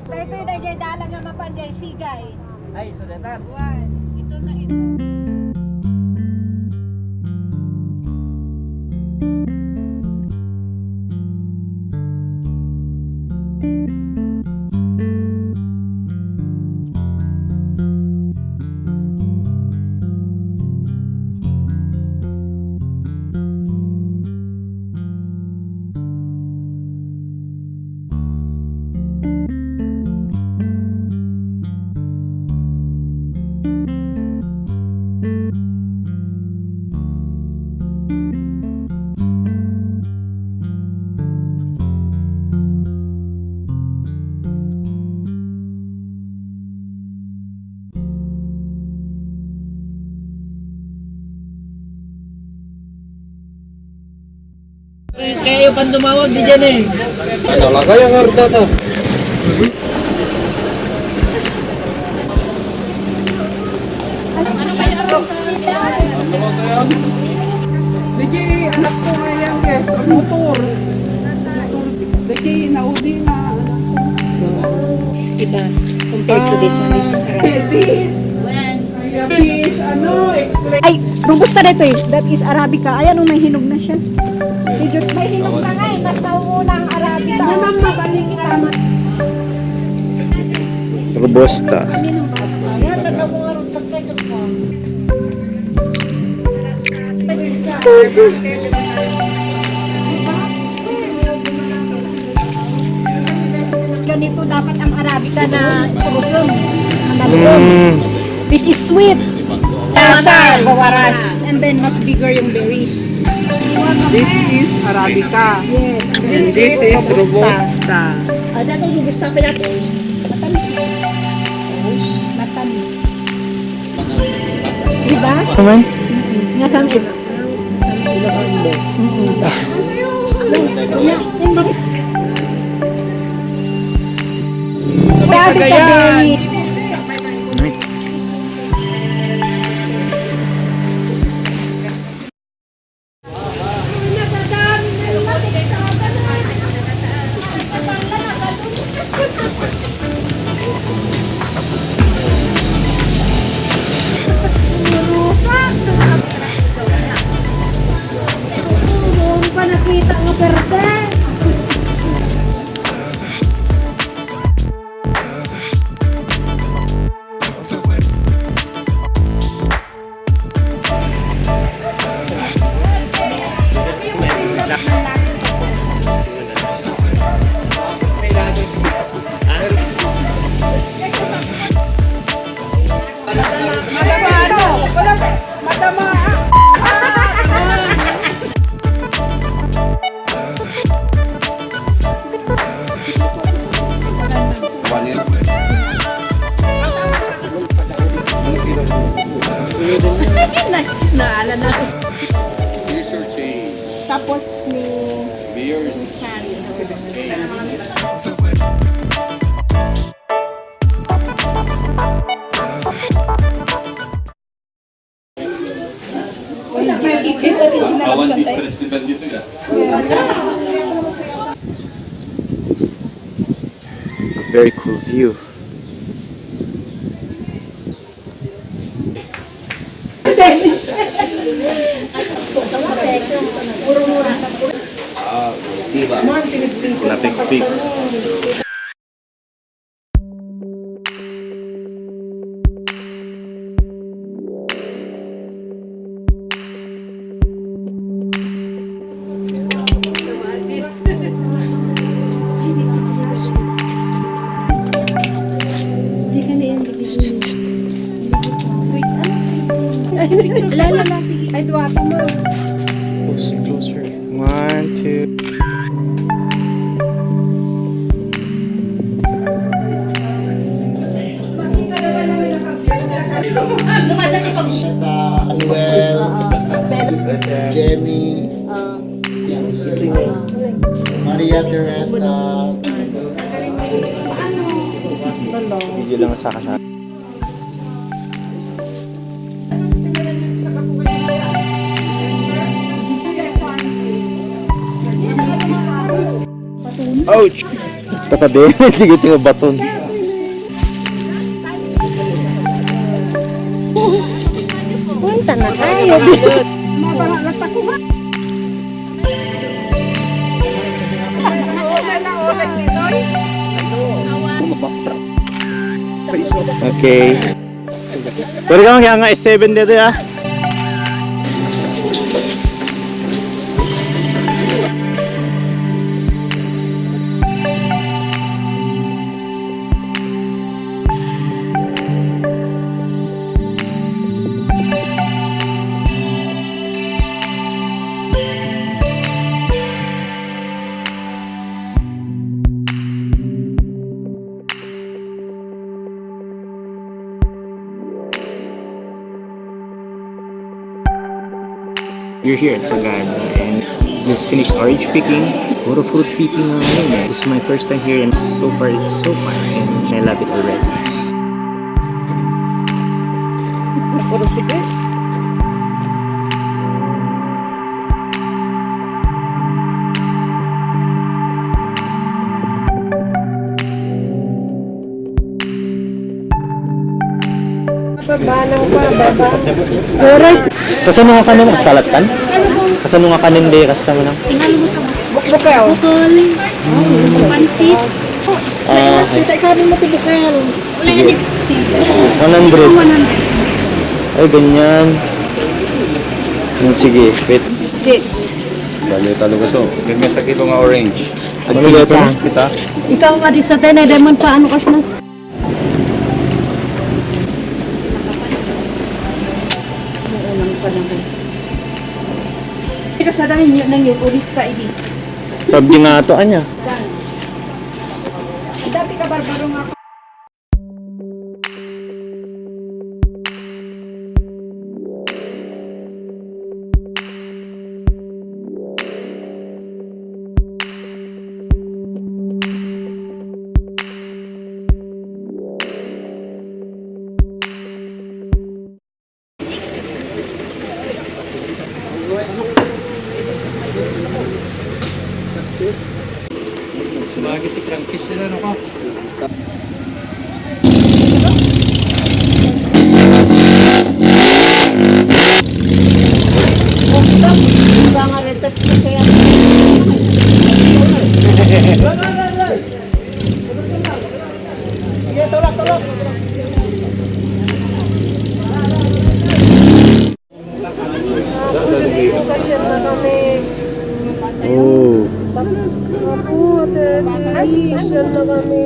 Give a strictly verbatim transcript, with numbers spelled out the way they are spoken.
Daytoy daydiay dalan nga mapan diay Sigay. Ay, sudatan. Wan, ito na ito. Kayo pan tumawag di dyan eh. Ano, lagay ang arda to. Digi, anak ko nga yan, guys, ang motor. Motor. Digi, naudi na, anak ko. Iba, compared to this one, this is around. Pwede. Cheese, ano, explain. Ay, robusta na ito eh. That is Arabica. Ayan, oh, may hinog na siya. Medyo may hinog na nga eh. Mas nauuna ang Arabica. Naman mabalik kita. Robusta. Ayan, nagkakungarong tagtay ka pa. Ganito dapat ang Arabica na kurusong. Ang loob. Mm. This is sweet. Lasa, bawaras. And then, mas bigger yung berries. This is Arabica. Yes. And this is Robusta. Ah, dapat Robusta pala. Matamis. Matamis. Diba? Naman? Nasaan ito? Noon pa nakita nga berde. Madama, ano? Wala pa. Madama, ah. Na, naalala ko. Tapos ni Miss Karen. Awan distress ni Ben dito, ya. Very cool view. Ah, diba? Napikpik. La, la, la, sige. Ay, duwa pa mo. Closer, closer. One, two. Seta, Anuel, Jemmy, Maria Teresa. Video lang sa kasama. Ouch! Tatabi, sige, tingnan baton. Punta na tayo. Okay. Pwede ka manghianga S seven dito, ah. We're here at Sagada and just finished orange picking. Puro fruit picking na ngayon eh. This is my first time here and so far it's so fun and I love it already. Puro sibuyas. Baba lang pa, baba. Correct. Kasano nga kanin, mas palattan? Kasano nga kanin di kasta mo nang? Bukbukaw. Bukol. Pansit. Ah. Mas tita, ikaw mo ti bukal. Sige. One hundred. One hundred. Ay, ganyan. Hmm, sige, wait. Six. Bali, talo ka so. May sa kilo nga orange. Ano ba ito? Kita? Ikaw nga di sa tenay, diamond pa, ano kas nas? Unang panahon. Kasadahin niyo nang yun, ulit pa, idi. Pabdi nga to, anya? Dati ka, barbaro nga. Sumagi ti crankcase nila, no, ka? Tapos, nagkasya na kami. Oh. Apo, ate, nagkasya na kami.